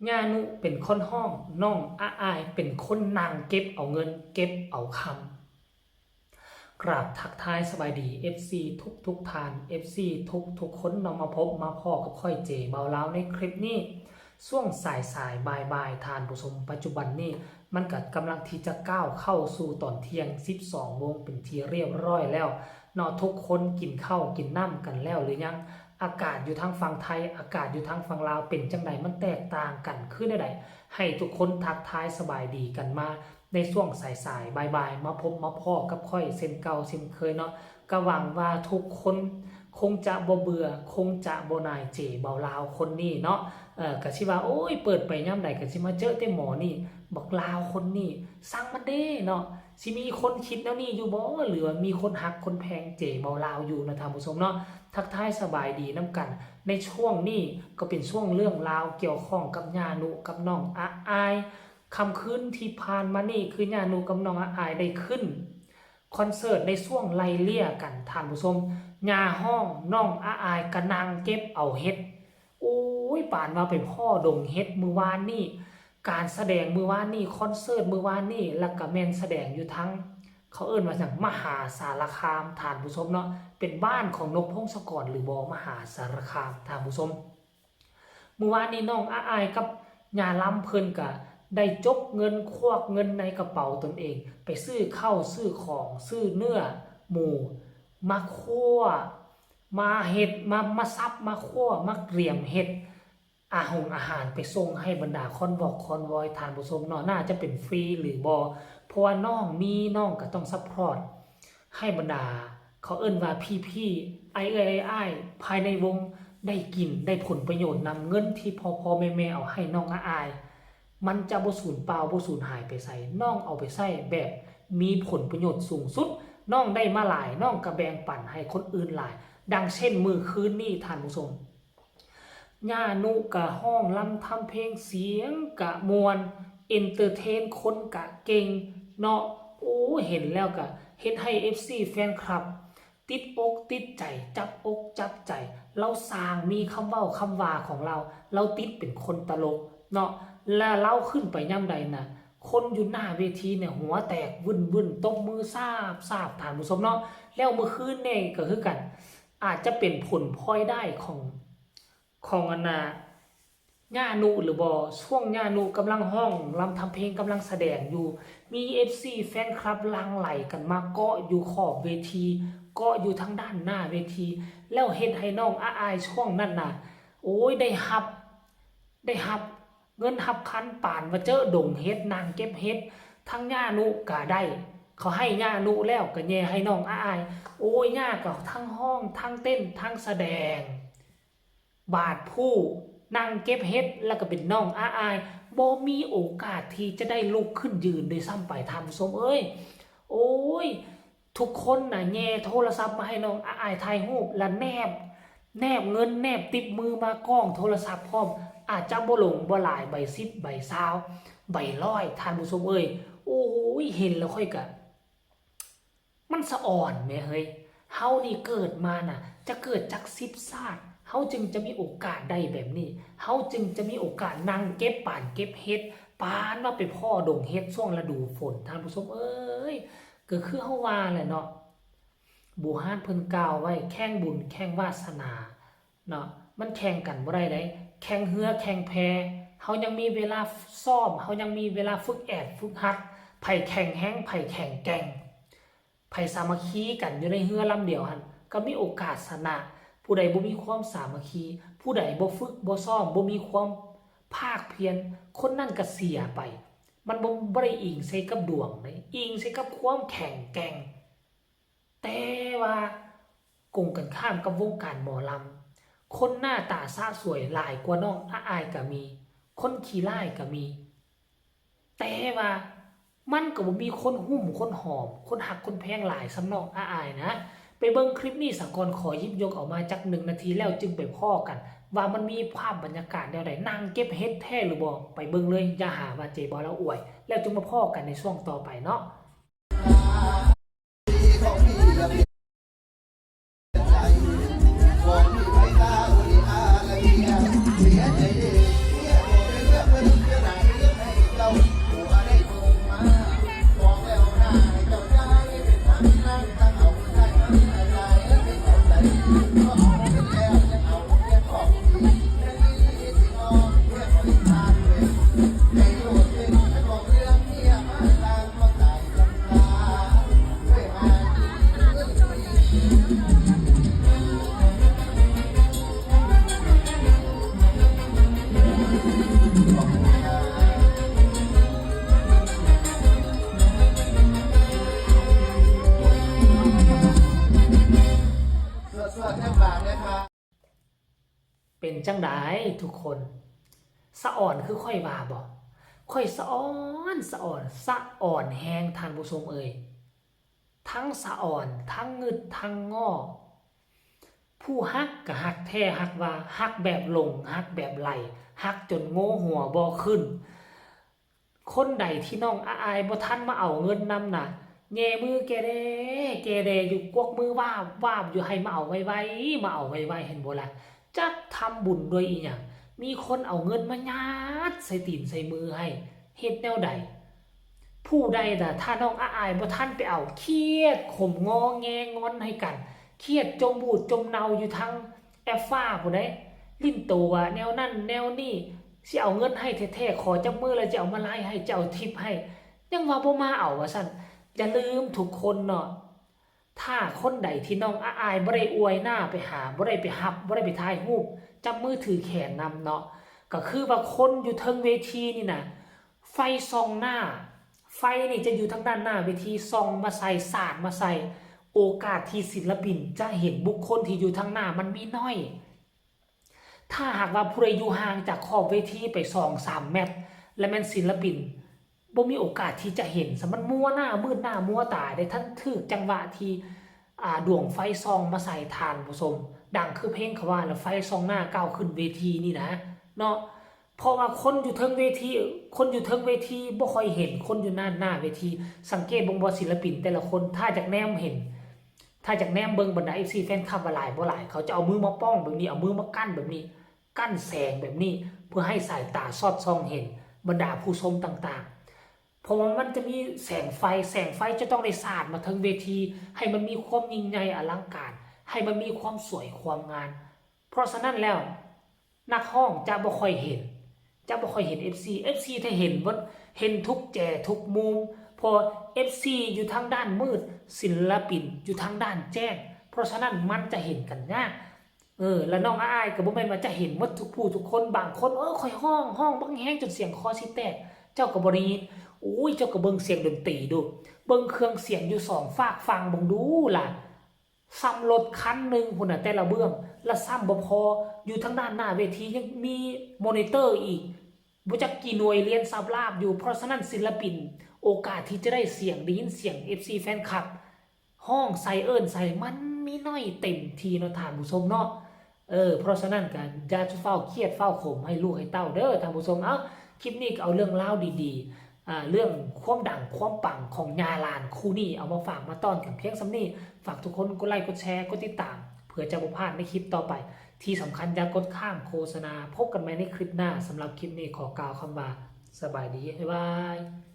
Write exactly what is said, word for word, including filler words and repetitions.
ย่านุเป็นคนฮ้อง น้องอาอายเป็นคนนั่งเก็บเอาเงิน เก็บเอาคำ กราบทักทายสบายดี เอฟซี ทุกทุกๆท่าน เอฟซี ทุกทุกๆคนเนาะ มาพบมาพ้อกับข้อยเจบ่าวลาวในคลิปนี้ ช่วงสายสายบ่ายบ่ายๆ ท่านผู้ชม ปัจจุบันนี้มันก็กำลังที่จะก้าวเข้าสู่ตอนเที่ยง สิบสองโมงเป็นที่เรียบร้อยแล้วเนาะ ทุกคนกินข้าวกินน้ำกันแล้วหรือยัง อากาศอยู่ทางฝั่งไทย อากาศอยู่ทางฝั่งลาวเป็นจั่งใด มันแตกต่างกันคือแนวใด ให้ทุกคนทักทายสบายดีกันมาในช่วงสายๆบ่ายๆ มาพบมาพ้อกับข้อยเช่นเก่าเช่นเคยเนาะ ก็หวังว่าทุกคนคงจะบ่เบื่อ คงจะบ่หน่ายเจบ่าวลาวคนนี้เนาะ เอ่อ ก็สิว่า โอ้ย เปิดไปยามใดก็สิมาเจอแต่หมอนี่ บักลาวคนนี้ ซังมันเด้เนาะ สิมีคนคิดแนวนี้อยู่บ่ หรือว่ามีคนฮักคนแพงเจบ่าวลาวอยู่นะท่านผู้ชมเนาะ ทักทายสบายดีนำกัน ในช่วงนี้ก็เป็นช่วงเรื่องราวเกี่ยวข้องกับย่านุกับน้องอาอาย ค่ำคืนที่ผ่านมานี่คือย่านุกับน้องอาอายได้ขึ้นคอนเสิร์ตในช่วงไล่เลี่ยกันท่านผู้ชม ย่าฮ้อง น้องอาอายก็นั่งเก็บเอาเห็ด โอ้ย ปานว่าไปพ้อดงเห็ดมื้อวานนี่ การแสดงมื้อวานนี่ คอนเสิร์ตมื้อวานนี่ แล้วก็แม่นแสดงอยู่ทาง เขาเอิ้นว่าหยัง มหาสารคามท่านผู้ชมเนาะ เป็นบ้านของนกพงศกรหรือบ่ มหาสารคามท่านผู้ชม มื้อวานนี้น้องอาอายกับย่าลำเพิ่นก็ได้จกเงิน ควักเงินในกระเป๋าตนเอง ไปซื้อข้าวซื้อของ ซื้อเนื้อหมู มาคั่ว มาเฮ็ด มา มาสับ มาคั่ว มาเตรียมเฮ็ด อาหงอาหารไปส่งให้บรรดาคอนวอกคอนวอยท่านผู้ชมเนาะ น่าจะเป็นฟรีหรือบ่ เพราะว่าน้องมี น้องก็ต้องซัพพอร์ตให้บรรดา เขาเอิ้นว่าพี่ๆ อ้ายเอื้อยอ้ายอ้าย ภายในวงได้กิน ได้ผลประโยชน์นำเงินที่พ่อๆแม่ๆเอาให้น้องอาอาย มันจะบ่สูญเปล่า บ่สูญหายไปไส น้องเอาไปใช้แบบมีผลประโยชน์สูงสุด น้องได้มาหลาย น้องก็แบ่งปันให้คนอื่นหลาย ดังเช่นมื้อคืนนี้ท่านผู้ชม ย่านุกะฮ้องรำทำเพลง เสียงกะม่วน เอนเตอร์เทนคนกะเก่งเนาะ โอ้ เห็นแล้วกะเฮ็ดให้ เอฟซี แฟนคลับ ติดอกติดใจ จับอกจับใจ ลาวซ่างมีคำเว้าคำว่าของลาว ลาวติดเป็นคนตลกเนาะ และลาวขึ้นไปยามใดน่ะ คนอยู่หน้าเวทีเนี่ยหัวแตกวึ่นๆ ตบมือซาบๆ ท่านผู้ชมเนาะ แล้วมื้อคืนนี่ก็คือกัน อาจจะเป็นผลพลอยได้ของ ของอันน่ะ ย่านุหรือบ่ ช่วงย่านุกำลังฮ้องรำทำเพลง กำลังแสดงอยู่ มี เอฟซี แฟนคลับหลั่งไหลกันมาเกาะอยู่ขอบเวที เกาะอยู่ทางด้านหน้าเวที แล้วเฮ็ดให้น้องอาอายช่วงนั้นน่ะ โอ้ย ได้รับ ได้รับเงินรับคานปานว่าเจอดงเห็ด นั่งเก็บเห็ด ทั้งย่านุกะได้ เขาให้ย่านุแล้วกะแย่ให้น้องอาอาย โอ้ย ย่ากะทั้งฮ้อง ทั้งเต้น ทั้งแสดง บาดผู้ นั่งเก็บเห็ด แล้วกะเป็นน้องอาอาย บ่มีโอกาสที่จะได้ลุกขึ้นยืนด้วยซ้ำไป ท่านผู้ชมเอ้ย โอ้ย ทุกคนน่ะแย่โทรศัพท์มาให้น้องอาอายถ่ายรูป และแนบ แนบเงิน แนบติปมือมาก้องโทรศัพท์พร้อม อาจจะบ่หลงบ่หลาย ใบสิบ ใบซาว ใบร้อย ท่านผู้ชมเอ้ย โอ้ย เห็นแล้วข้อยกะ มันสะอ่อนแหมเฮ้ย เฮานี่เกิดมาน่ะ จะเกิดจักสิบชาติ เฮาจึงจะมีโอกาสได้แบบนี้ เฮาจึงจะมีโอกาสนั่งเก็บปานเก็บเห็ด ปานว่าไปพ้อดงเห็ดช่วงฤดูฝน ท่านผู้ชมเอ้ย ก็คือเฮาว่าแหละเนาะ โบราณเพิ่นกล่าวไว้ แข่งบุญแข่งวาสนาเนาะ มันแข่งกันบ่ได้เด้ แข่งเฮือแข่งแพ เฮายังมีเวลาซ้อม เฮายังมีเวลาฝึกแอดฝึกหัด ไผแข็งแฮง ไผแข็งแกร่ง ไผสามัคคีกันอยู่ในเฮือลำเดียวหั่น ก็มีโอกาสชนะ ผู้ใดบ่มีความสามัคคี ผู้ใดบ่ฝึกบ่ซ้อม บ่มีความภาคเพียร คนนั้นก็เสียไป มันบ่ บ่ได้อิงใส่กับดวงเด้ อิงใส่กับความแข็งแกร่ง แต่ว่ากงกันข้ามกับวงการหมอลำ คนหน้าตาสะสวยหลายกว่าน้องอาอายก็มี คนขี้ร้ายก็มี แต่ว่ามันก็บ่มีคนหุ้มคนหอม คนฮักคนแพงหลายส่ำน้องอาอายนะ ไปเบิ่งคลิปนี้ซะก่อน ขอหยิบยกออกมาจักหนึ่งนาทีแล้วจึงไปพ้อกัน ว่ามันมีภาพบรรยากาศแนวใด นั่งเก็บเห็ดแท้หรือบ่ ไปเบิ่งเลย อย่าหาว่าเจบ่าวลาวอวย แล้วจึงมาพ้อกันในช่วงต่อไปเนาะ จั่งใดทุกคน สะอ่อนคือข้อยว่าบ่ ข้อยสะอ่อน สะอ่อน สะอ่อนแฮงท่านผู้ชมเอ่ย ทั้งสะอ่อน ทั้งงึด ทั้งง้อ ผู้ฮักก็ฮักแท้ฮักว่า ฮักแบบหลง ฮักแบบไหล ฮักจนโง่หัวบ่ขึ้น คนใดที่น้องอาอายบ่ทันมาเอาเงินนำน่ะ แย่มือแกแด่ แกแด่อยู่ กวักมือวาบวาบอยู่ ให้มาเอาไวๆ มาเอาไวๆ เห็นบ่ล่ะ จักทำบุญด้วยอีหยัง มีคนเอาเงินมายัดใส่ตีนใส่มือให้ เฮ็ดแนวใด ผู้ใดน่ะ ถ้าน้องอาอายบ่ทันไปเอา เครียดขมงอแงงอนให้กัน เครียดจมบูดจมเนาอยู่ทางแอฟฟ้าพู้นเด้ ลิ้นโตว่าแนวนั้นแนวนี้ สิเอาเงินให้แท้ๆ ขอจับมือแล้วจะเอามาไล่ให้ จะเอาทิปให้ ยังว่าบ่มาเอาว่าซั่น อย่าลืมทุกคนเนาะ ถ้าคนใดที่น้องอาอายบ่ได้อวยหน้าไปหา บ่ได้ไปฮับ บ่ได้ไปถ่ายรูป จับมือถือแขนนำเนาะ ก็คือว่าคนอยู่เทิงเวทีนี่นะ ไฟส่องหน้า ไฟนี่จะอยู่ทางด้านหน้าเวที ส่องมาใส่ สาดมาใส่ โอกาสที่ศิลปินจะเห็นบุคคลที่อยู่ทางหน้ามันมีน้อย ถ้าหากว่าผู้ใดอยู่ห่างจากขอบเวทีไปสองสามเมตร และแม่นศิลปินบ่มีโอกาสที่จะเห็นซะ มันมัวหน้ามืดหน้ามัวตาได้ ทันถืกจังหวะที่ อ่า ดวงไฟส่องมาใส่ท่านผู้ชม ดังคือเพลงเขาว่าแล้ว ไฟส่องหน้าก้าวขึ้นเวทีนี่นะ เนาะ เพราะว่าคนอยู่เทิงเวที คนอยู่เทิงเวทีบ่ค่อยเห็นคนอยู่หน้า หน้าเวที สังเกตเบิ่งบ่ ศิลปินแต่ละคน ถ้าจากแนมเห็น ถ้าจากแนมเบิ่งบรรดา เอฟซี แฟนคลับว่าหลายบ่หลาย เขาจะเอามือมาป้องแบบนี้ เอามือมากั้นแบบนี้ กั้นแสงแบบนี้ เพื่อให้สายตาสอดส่องเห็นบรรดาผู้ชมต่างๆ เพราะว่ามันจะมีแสงไฟ แสงไฟจะต้องได้สาดมาเทิงเวที ให้มันมีความยิ่งใหญ่อลังการ ให้มันมีความสวยความงาม เพราะฉะนั้นแล้ว นักร้องจะบ่ค่อยเห็น จะบ่ค่อยเห็น เอฟซี เอฟซี ถ้าเห็นเบิด เห็นทุกแจทุกมุม เพราะ เอฟซี อยู่ทางด้านมืด ศิลปินอยู่ทางด้านแจ้ง เพราะฉะนั้นมันจะเห็นกันยาก เออ แล้วน้องอาอายก็บ่แม่นว่าจะเห็นหมดทุกผู้ทุกคน บางคน เออ ข้อยฮ้อง ฮ้องบักแฮงจนเสียงคอสิแตก เจ้าก็บ่ได้ยิน โอ้ย เจ้าก็เบิ่งเสียงดนตรีดู เบิ่งเครื่องเสียงอยู่สองฟากฝั่งเบิ่งดูล่ะ ซ้ำรถคันหนึ่งพุ้นน่ะแต่ละเบื้อง และซ้ำบ่พอ อยู่ทางด้านหน้าเวทียังมีมอนิเตอร์อีก บ่จักกี่หน่วยเรียนสับลาบอยู่ เพราะฉะนั้นศิลปิน โอกาสที่จะได้เสียง ได้ยินเสียง เอฟซี แฟนคลับ ฮ้องใส่เอิ้นใส่ มันมีน้อยเต็มทีเนาะท่านผู้ชมเนาะ เออ เพราะฉะนั้นก็อย่าฟ้าวเครียดฟ้าวขมให้ลูกให้เต้าเด้อท่านผู้ชม เอ้า คลิปนี้ก็เอาเรื่องราวดีๆ อ่า เรื่องความดังความปังของญาหลานคู่นี้เอามาฝากมาต้อนกันเพียงส่ำนี้ ฝากทุกคนกดไลค์กดแชร์กดติดตาม เพื่อจะบ่พลาดในคลิปต่อไป ที่สำคัญอย่ากดข้ามโฆษณา พบกันใหม่ในคลิปหน้า สำหรับคลิปนี้ขอกล่าวคำว่า สบายดี บ๊ายบาย